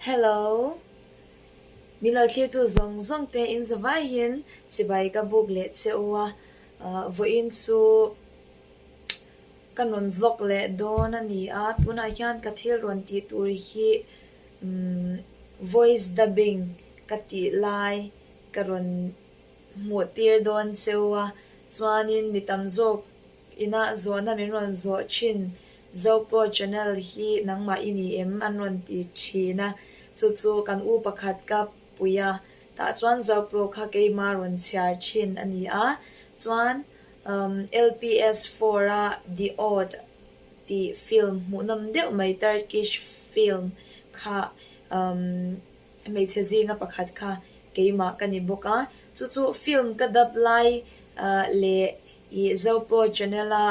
Hello. Min lo thlirtu zawng zawng te in zavaiin chibai ka buk leh che u a, vawiin chu ka rawn vlog leh dawn a ni a, tunah hian ka thil rawn tih tur hi voice dubbing ka tih lai ka rawn hmuh tir dawn che u a, chuanin mi tam zawk Inah zawhna min rawn zawh thin, Zopo channel hi nangmah i ni em? an rawn ti thin a, chu chu kan u pakhat ka pui a, tah chuan Zopro kha keima rawn chhiar thin a ni a, chuan LPS four a The Oath tih film hmuhnawm deuh mai Turkish film kha hmeichhe zinga pakhat kha keimah ka ni bawk a, chu chu film ka dap lai leh Ih Zopo channel a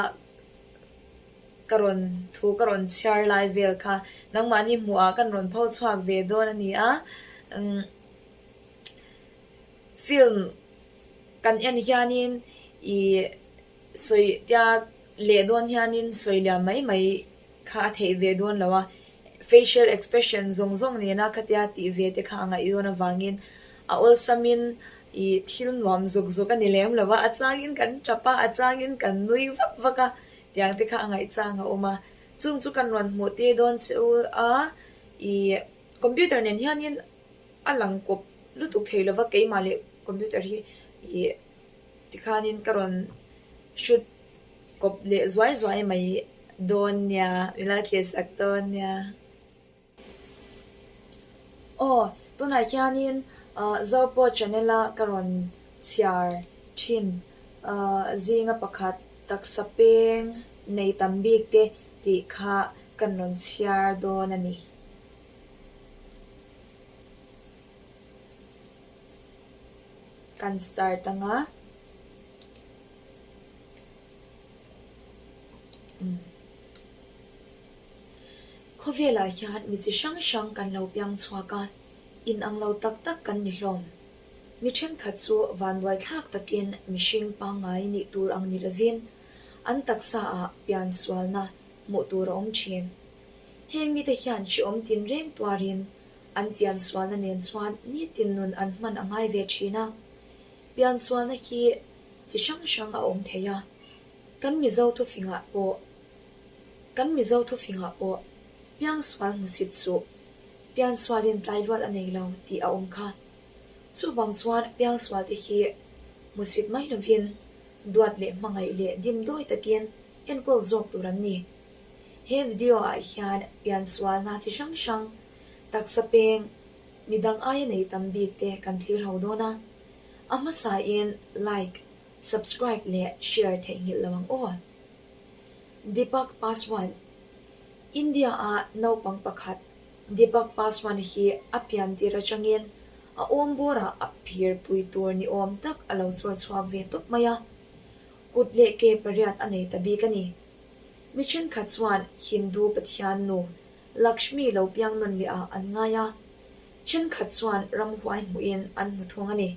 ka rawn thu ka rawn chhiar lai vel kha nangmahni hmuh ah kan rawn pho chhuak ve dawn a ni a, umm film kan en hianin ih sawi tia leh dawn hianin sawi liam mai mai kha a theih ve dawn lo a, facial expression zawng zawng nena khatia tih ve te kha a ngaih dawn avangin a awlsamin ih thil nuam zuk zuk a ni lem lo a, a changin kan tap a, a changin kan nui vak vak a, tiang te kha a ngaih chang a awm a, chung chu kan rawn hmuh tir dawn che u a, ih computer nen hianin a lang kawp lutuk thei lo va keimah leh computer hi ih tikhanin ka rawn shoot Kawp leh zuai zuai mai dawn nia, min la thlir sak dawn nia. Aw, tunah hianin Zopo channel a ka rawn chhiar thin zinga pakhat taksa peng nei tam bik te tih kha kan rawn chhiar dawn a ni. Kan start anga. Khawvelah hian mi chi hrang hrang kan lo piang chhuak a, inang lo tak tak kan ni hlawm. Mi thenkhat chu vanduai thlak takin mihring pangngai nih tur ang ni lovin an taksa ah pian sualna hmuh tur a awm thin. Heng mite hian hrehawm tinreng tuarin an pian sualna nen chuan nitin nun an hman a ngai ve thin a. Pian sualna hi chi hrang hrang a awm thei a, kan Mizo thufingah pawh kan Mizo thufingah pawh piangsual hmusit suh, piansualin tlai luat a nei lo tih a awm kha. Chuvang chuan piangsualte hi hmusit mai lovin duat leh hmangaih leh dimdawi takin enkawl zawk tur an ni. He video ah hian piansualna chi hrang hrang, taksa peng, midang aia nei tam bik te kan thlir ho dawn a. A hmasain like, subscribe leh share theihnghilh lo ang aw. Deepak Paswan, India a naupang pakhat Deepak Paswan hi a pian tir atangin a awm bawrah a phir pui tur ni awm tak a lo chawr chhuak ve tawp mai a, kut leh ke pariat a nei ta bik a ni. Mi thenkhat chuan Hindu pathian nu Lakshmi lo piang nawn leh ah an ngai a, thenkhat chuan ramhuai hmuhin an hmu thung a ni.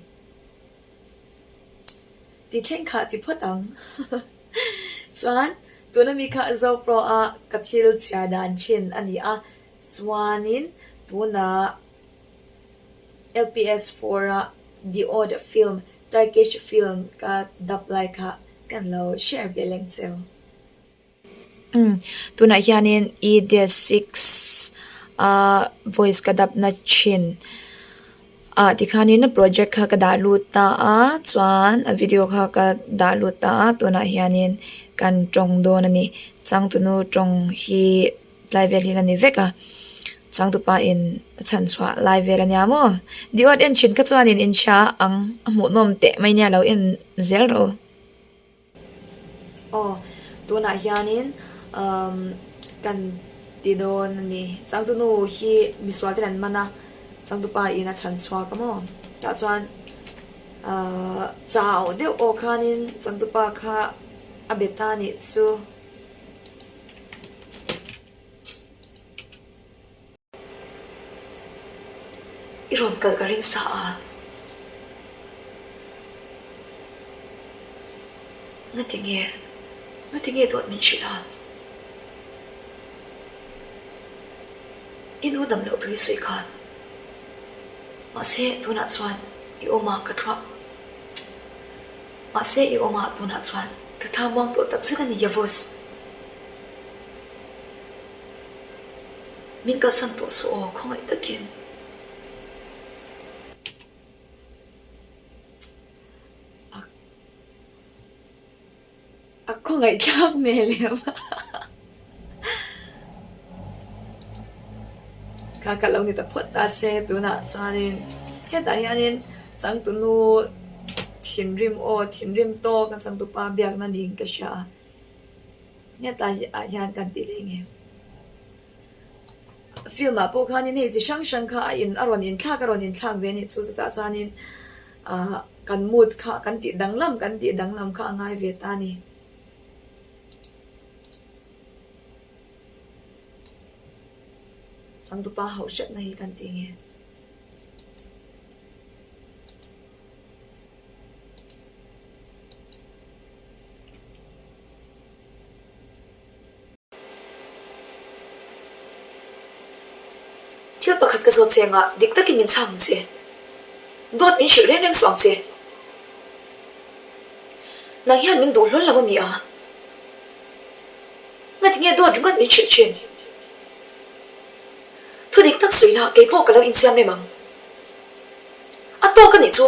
Ti thleng kha ti phawt ang. Chuan tuna mi kha Zopro a ka thil chhiar dan thin a ni a, chuanin tuna LPS four a The Odd film, Turkish film ka dap lai kha kan lo share ve leng cheu. Umm tunah hianin e dash six a voice ka dap na thin ah tikhanin project kha ka dah lut ta a chuan a video kha ka dah lut ta a tunah hianin kan tawng dawn a ni changtunu tawng hi tlai vel hi a ni vek a changtupa in a chhan chhuah lai vel a nia maw diawt en thin kha chuanin inhria ang a hmuhnawm teh mai nia lo en zel rawh u. Aw, tunah hianin umm kan ti dawn a ni. Changtunu hi misual ten an man a, changtupa in a chhan chhuak a maw? Tah chuan ahh chau deuh aw khanin changtupa kha a be ta nih chu. I rawn kalh ka ring sa a. Ngati nge? Ngati nge dawt min hrilh a? I nu dam loh tui sawi khan. Mahse tunah chuan i awmah ka thluah Mahse i awmah tunah chuan ka thla muang tawh tak zet a ni Yavuz. Min kalsan tawh suh aw khawngaih takin. A A khawngaihthlak hmel em a. Kha ka lo ni ta phawt ta se tunah chuanin hetah hianin changtunu thinrim aw thinrim tawk a changtupa biakna niin ka hria a hetah ah hian kan tih leh nge film ah pawh khanin hei chi hrang hrang kha a in a rawn inthlak a rawn inthlak ve a nih chu chutah chuanin ahh kan mood kha kan tih danglam kan tih danglam kha a ngai ve ta a ni. Changtupa hauh hrepna hi kan tih nge. Thil pakhat ka zawt che anga dik takin min chhang ang che. Dawt min hrilh reng reng suh ang che. Nang hian min duh hlawl lo a mi a? Ngati nge dawt ringawt min hrilh thin? Thu dik tak sawi la kei pawh ka lo insiam rem ang. A tawk a nih chu.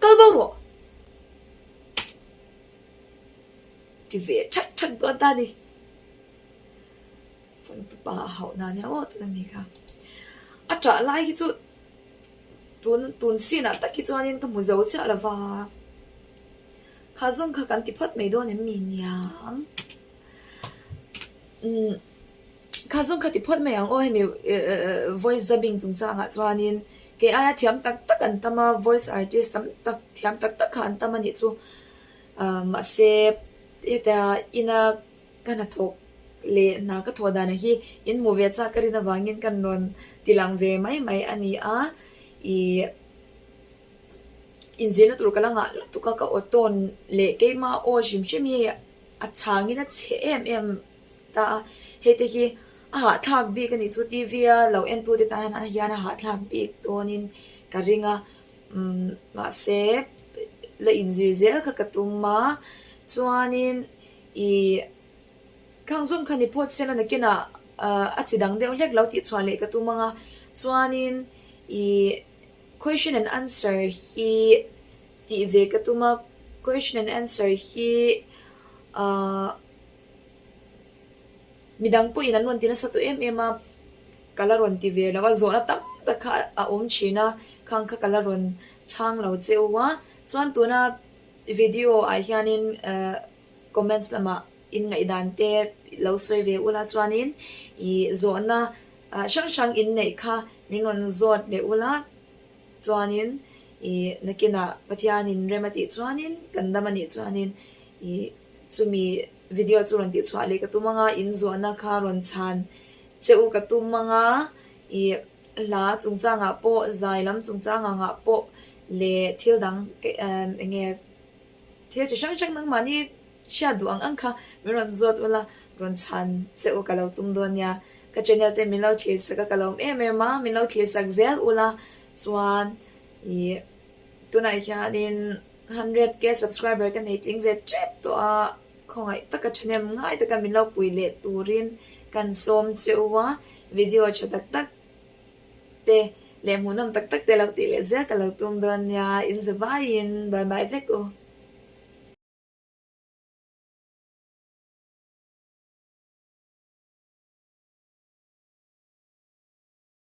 Kal bo rawh. Ti ve that that dawn ta ni. Changtupa a hauh na nia aw tuna mi kha. A ṭah lai hi chu tun tun scene ah tak hi chuanin ka hmu zo chiah lo va. Kha zawng kha kan ti phawt mai dawn em mi niang. Umm kha zawng kha ti phawt mai ang aw hemi voice dubbing chungchangah chuanin kei aia thiam tak tak an tam a voice artist tam tak thiam tak tak kha an tam a nih chu. Ahh mahse heta ina ka hnathawk leh hna ka thawh danah hi in hmuh ve chak ka rin avangin ka rawn ti lang ve mai mai a ni a, ih inzirna tur ka la ngah lutuk a ka aw tawn leh keima aw hrim hrim hi a chhangin a chhe em em ta a, hei te hi a hahthlak bik a nih chu T V a lo en tute tan hian a hahthlak bik dawnin ka ring a. Umm mahse la inzir zel kha ka tum a chuanin ih khang zawng kha ni phawt se la nakinah ah a chi dang deuh hlek lo tih chhuah leh ka tum ang a chuanin ih question and answer hi tih ve ka tum a question and answer hi ah. Midang pawhin an rawn ti nasa tawh em em a, ka la rawn ti ve lo a, zawhna tam tak kha a awm thin a, khang kha ka la rawn chhang lo che u a. Chuan tuna video ah hianin eh comments lamah in ngaihdan te lo sawi ve ula chuanin ih zawhna hrang hrang in neih kha min rawn zawt leh ula chuanin ih nakinah Pathianin rem a tih chuanin kan dam a nih chuanin ih chumi Video chu rawn tih chhuah leh ka tum anga, in zawhna kha rawn chhan che u ka tum anga, ih hla chungchangah pawh, zai lam chungchang angah pawh leh thil dang eng nge thil chi hrang hrang nangmahni hriat duh ang ang kha min rawn zawt ula, rawn chhan che u ka lo tum dawn nia. Ka channel te min lo thlir sak a ka lawm em em a, min lo thlir sak zel ula chuan ih tunah hianin 100k subscriber ka nei tling ve tep tawh a, khawngaih taka thahnem ngai taka min lo pui leh turin kan sawm che u a, video tha tak tak te leh hmuhnawm tak tak te lo tih leh zel ka lo tum dawn nia, in za vaiin bye bye vek u.